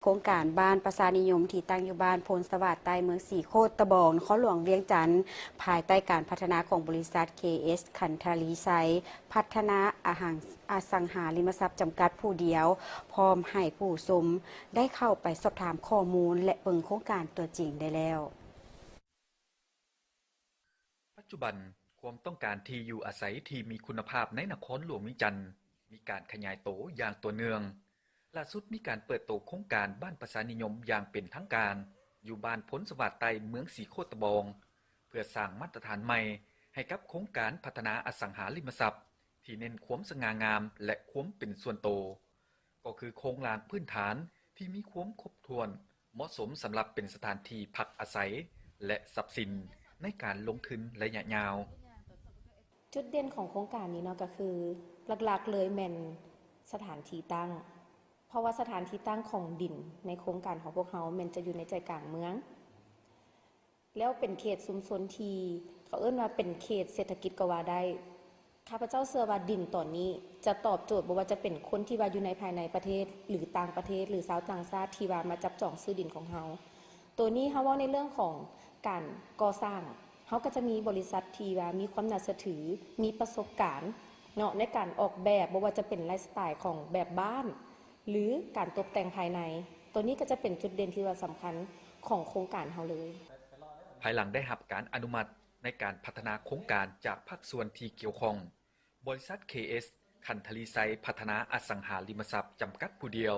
ໂຄງການບ້ານປະຊານິຍົມ ທີ່ຕັ້ງຢູ່ບ້ານໂພນສະຫວາດໃຕ້ ເມືອງສີໂຄດຕະບອງ ນະຄອນຫຼວງວຽງຈັນ ພາຍໃຕ້ການພັດທະນາຂອງບໍລິສັດ ເຄເອສ ຂັນທະລີໄຊ ພັດທະນາອະຫັງ ອະສັງຫາລິມະຊັບຈຳກັດຜູ້ດຽວ ພ້ອມໃຫ້ຜູ້ຊົມໄດ້ເຂົ້າໄປສອບຖາມຂໍ້ມູນ ແລະ ເບິ່ງໂຄງການຕົວຈິງໄດ້ແລ້ວ. ປັດຈຸບັນ, ຄວາມຕ້ອງການທີ່ຢູ່ອາໄສທີ່ມີຄຸນນະພາບໃນນະຄອນຫຼວງວຽງຈັນ ມີການຂະຫຍາຍໂຕຢ່າງຕໍ່ເນື່ອງ. ລ່າສຸດມີການເປີດໂຕໂຄງການບ້ານປະຊານິຍົມຢ່າງເປັນທາງການ ຢູ່ບ້ານໂພນສະຫວາດໃຕ້ ເມືອງສີໂຄດຕະບອງ ເພື່ອສ້າງມາດຕະຖານໃໝ່ໃຫ້ກັບໂຄງການພັດທະນາອະສັງຫາລິມະຊັບ ທີ່ເນັ້ນຄວາມສະຫງ່າງາມ ແລະ ຄວາມເປັນສ່ວນໂຕ. ກໍຄືໂຄງລ່າງພື້ນຖານທີ່ມີຄວາມຄົບຖ້ວນ, ເໝາະສົມສຳລັບເປັນສະຖານທີ່ພັກອາໄສ ແລະ ຊັບສິນໃນການລົງທຶນໄລຍະຍາວ. ຈຸດເດັ່ນຂອງໂຄງການນີ້ເນາະ ກໍຄືຫຼັກໆເລີຍແມ່ນສະຖານທີ່ຕັ້ງ, ເພາະວ່າສະຖານທີ່ຕັ້ງຂອງດິນໃນໂຄງການຂອງພວກເຮົາແມ່ນຈະຢູ່ໃນໃຈກາງເມືອງ. ແລ້ວເປັນເຂດຊຸມຊົນທີ່ເຂົາເອີ້ນວ່າເປັນເຂດເສດຖະກິດກໍວ່າໄດ້. ຂ້າພະເຈົ້າເຊື່ອວ່າດິນຕອນນີ້ຈະຕອບໂຈດ ບໍ່ວ່າຈະເປັນຄົນທີ່ວ່າຢູ່ໃນພາຍໃນປະເທດ ຫຼື ຕ່າງປະເທດ ຫຼື ຊາວຕ່າງຊາດທີ່ວ່າມາຈັບຈອງຊື້ດິນຂອງເຮົາ. ໂຕນີ້ເຮົາເວົ້າໃນເລື່ອງຂອງການກໍ່ສ້າງ, ເຮົາກໍຈະມີບໍລິສັດທີ່ວ່າມີຄວາມໜ້າເຊື່ອຖື, ມີປະສົບການເນາະ ໃນການອອກແບບ, ບໍ່ວ່າຈະເປັນໄລຟ໌ສະໄຕລ໌ຂອງແບບບ້ານ ຫຼື ການຕົບແຕ່ງພາຍໃນ. ໂຕນີ້ກໍຈະເປັນຈຸດເດັ່ນທີ່ວ່າສຳຄັນຂອງໂຄງການເຮົາເລີຍ. ພາຍຫຼັງໄດ້ຮັບການອະນຸມັດໃນການພັດທະນາໂຄງການຈາກພາກສ່ວນທີ່ກ່ຽວຂ້ອງ, ບໍລິສັດ ເຄເອສ ຂັນທະລີໄຊ ພັດທະນາອະສັງຫາລິມະຊັບ ຈຳກັດຜູ້ດຽວ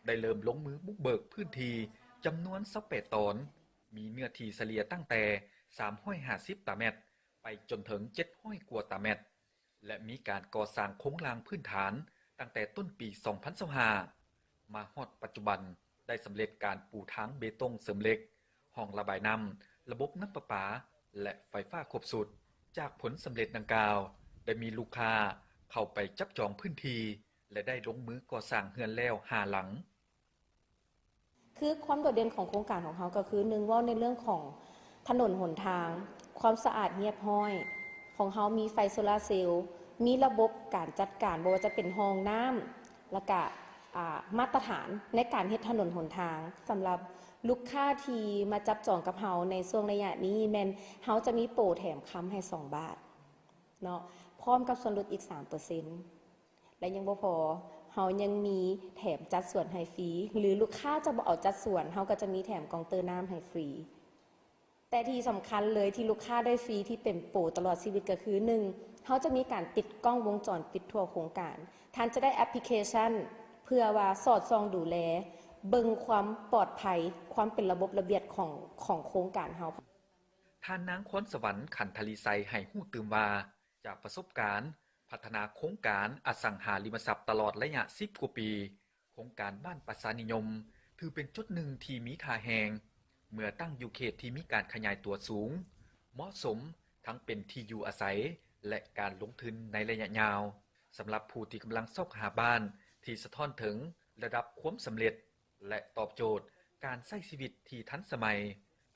ໄດ້ເລີ່ມລົງມືບຸກເບີກພື້ນທີ່ຈຳນວນຊາວແປດຕອນ, ມີເນື້ອທີ່ສະເລ່ຍຕັ້ງແຕ່ສາມຮ້ອຍຫ້າສິບຕາແມັດ ໄປຈົນເຖິງເຈັດຮ້ອຍກວ່າຕາແມັດ ແລະ ມີການກໍ່ສ້າງໂຄງລ່າງພື້ນຖານຕັ້ງແຕ່ຕົ້ນປີສອງພັນຊາວຫ້າ ມາຮອດປັດຈຸບັນ ໄດ້ສຳເລັດການປູທາງເບຕົງເສີມເຫຼັກ, ຮ່ອງລະບາຍນ້ຳ, ລະບົບນ້ຳປະປາ ແລະ ໄຟຟ້າຄົບຊຸດ. ຈາກຜົນສຳເລັດດັ່ງກ່າວ, ໄດ້ມີລູກຄ້າເຂົ້າໄປຈັບຈອງພື້ນທີ່ ແລະ ໄດ້ລົງມືກໍ່ສ້າງເຮືອນແລ້ວຫ້າຫຼັງ. ຄືຄວາມໂດດເດັ່ນຂອງໂຄງການຂອງເຮົາກໍຄື ໜຶ່ງ ເວົ້າໃນເລື່ອງຂອງຖະໜົນຫົນທາງ, ຄວາມສະອາດຮຽບຮ້ອຍ, ຂອງເຮົາມີໄຟໂຊລາເຊວ, ມີລະບົບການຈັດການ ບໍ່ວ່າຈະເປັນຮ່ອງນ້ຳ ແລ້ວກະ ອາ ມາດຕະຖານໃນການເຮັດຖະໜົນຫົນທາງ. ສຳລັບລູກຄ້າທີ່ມາຈັບຈອງກັບເຮົາໃນຊ່ວງໄລຍະນີ້ ແມ່ນເຮົາຈະມີໂປແຖມຄຳໃຫ້ສອງບາດເນາະ ພ້ອມກັບສ່ວນຫຼຸດອີກສາມເປີເຊັນ. ແລະ ຍັງບໍ່ພໍ, ເຮົາຍັງມີແຖມຈັດສວນໃຫ້ຟຣີ ຫຼື ລູກຄ້າຈະບໍ່ເອົາຈັດສວນ, ເຮົາກໍຈະມີແຖມກອງເຕີນ້ຳໃຫ້ຟຣີ. ແຕ່ທີ່ສຳຄັນເລີຍທີ່ລູກຄ້າໄດ້ຟຣີທີ່ເປັນໂປຕະຫຼອດຊີວິດກໍຄື ໜຶ່ງ ເຮົາຈະມີການຕິດກ້ອງວົງຈອນປິດທົ່ວໂຄງການ. ທ່ານຈະໄດ້ແອັບພລິເຄຊັນເພື່ອວ່າສອດສ່ອງດູແລ, ເບິ່ງຄວາມປອດໄພ, ຄວາມເປັນລະບົບລະບຽບຂອງ, ຂອງໂຄງການເຮົາ. ທ່ານນາງ ຄອນສະຫວັນ ຂັນທະລີໄຊ ໃຫ້ຮູ້ຕື່ມວ່າ, ຈາກປະສົບການພັດທະນາໂຄງການອະສັງຫາລິມະຊັບຕະຫຼອດໄລຍະສິບກວ່າປີ, ໂຄງການບ້ານປະຊານິຍົມ ຖືເປັນຈຸດໜຶ່ງທີ່ມີທ່າແຮງ ເມື່ອຕັ້ງຢູ່ເຂດທີ່ມີການຂະຫຍາຍຕົວສູງ, ເໝາະສົມທັງເປັນທີ່ຢູ່ອາໄສ ແລະ ການລົງທຶນໃນໄລຍະຍາວ. ສຳລັບຜູ້ທີ່ກຳລັງຊອກຫາບ້ານທີ່ສະທ້ອນເຖິງລະດັບຄວາມສຳເລັດ ແລະ ຕອບໂຈດການໃຊ້ຊີວິດທີ່ທັນສະໄໝ,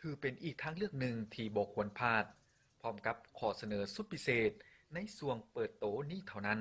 ຖືເປັນອີກທາງເລືອກໜຶ່ງທີ່ບໍ່ຄວນພາດ, ພ້ອມກັບຂໍ້ສະເໜີສຸດພິເສດໃນຊ່ວງເປີດໂຕນີ້ເທົ່ານັ້ນ.